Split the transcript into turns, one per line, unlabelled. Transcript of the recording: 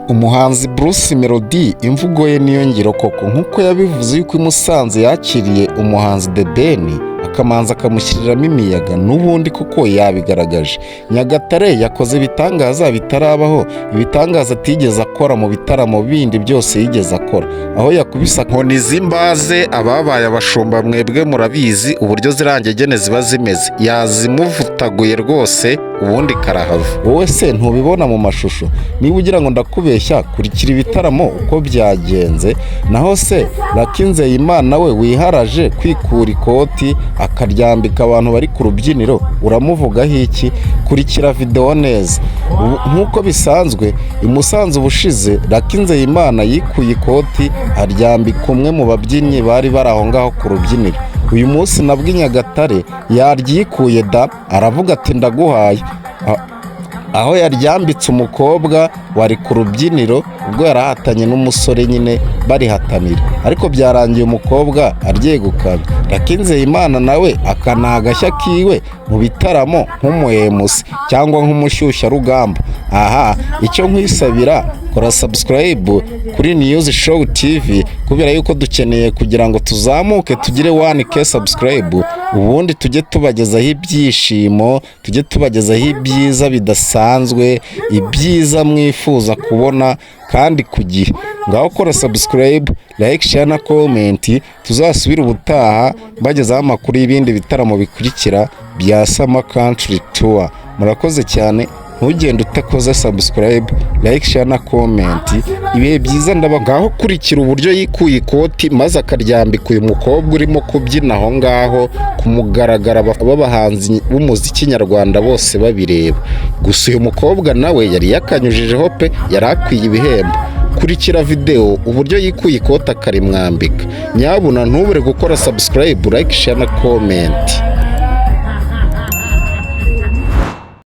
Umuhanzi Bruce Melody imvugo ye niyo ngiro koko, nk'uko yabivuze yuko i Musanze yakiriye umuhanzi The Ben, akamanza akamushyiriramo imiyaga, n'ubundi koko yabigaragaje. Nyagatare yakoze ibitangaza bitarabaho, ibitangaza atigeze akora mu bitaramo bindi byose yigeze akora, aho yakubise inkoni z'imbaze. Ababaye abashumba mwebwe murabizi uburyo zirangegene ziba zimeze, yazimuvutaguye rwose, ubundi karahava. Wowe se ntubibona mu mashusho? Niba ugira ngo ndakubeshya, kurikira ibitaramo uko byagenze. Naho se Lucky Nzeyimana we wiharaje kwikura ikoti akaryambika abantu bari ku rubyiniro, uramuvugaho iki? Kurikira videwo neza. Nk'uko bisanzwe, i Musanze ubushize Lucky Nzeyimana yikuye ikoti aryambika umwe mu babyinnyi bari bari aho ngaho ku rubyiniro. Uyu munsi nabwo i Nyagatare yaryikuye da, aravuga ati: "Ndaguhaye." Aho yaryambitse umukobwa wari ku rubyiniro ubwo yarahatanye n'umusore nyine barihatanira, ariko byarangiye umukobwa aryegukanye. Lucky Nzeyimana nawe aka ni agashya kiwe mu bitaramo nk'umu MC cyangwa nk'umushyushyarugamba. Aha icyo nkwisabira, kora subscribe kuri News Show TV, kubera yuko dukeneye kugira ngo tuzamuke tugire 1K subscribe, ubundi tujye tubagezaho ibyishimo, tujye tubagezaho ibyiza bidasanzwe, ibyiza mwifuza kubona kandi ku gihe. Ngaho kora subscribe, like, share na comment. Tuzasubire ubutaha mbagezaho amakuru y'ibindi bitaramo bikurikira bya Summer Country Tour. Murakoze cyane. Ntugende utakoze subscribe, like, share na comment. Ibihe byiza, ndaba. Ngaho kurikira uburyo yikuye ikoti maze akaryambika uyu mukobwa urimo kubyina aho ngaho ku mugaragaro, b'abahanzi b'umuziki nyarwanda bose babireba. Gusa uyu mukobwa nawe yari yakanyujijeho pe, yari akwiye ibihembo. Kurikira videwo uburyo yikuye ikoti akarimwambika. Nyabuna ntubure gukora subscribe, like, share na comment.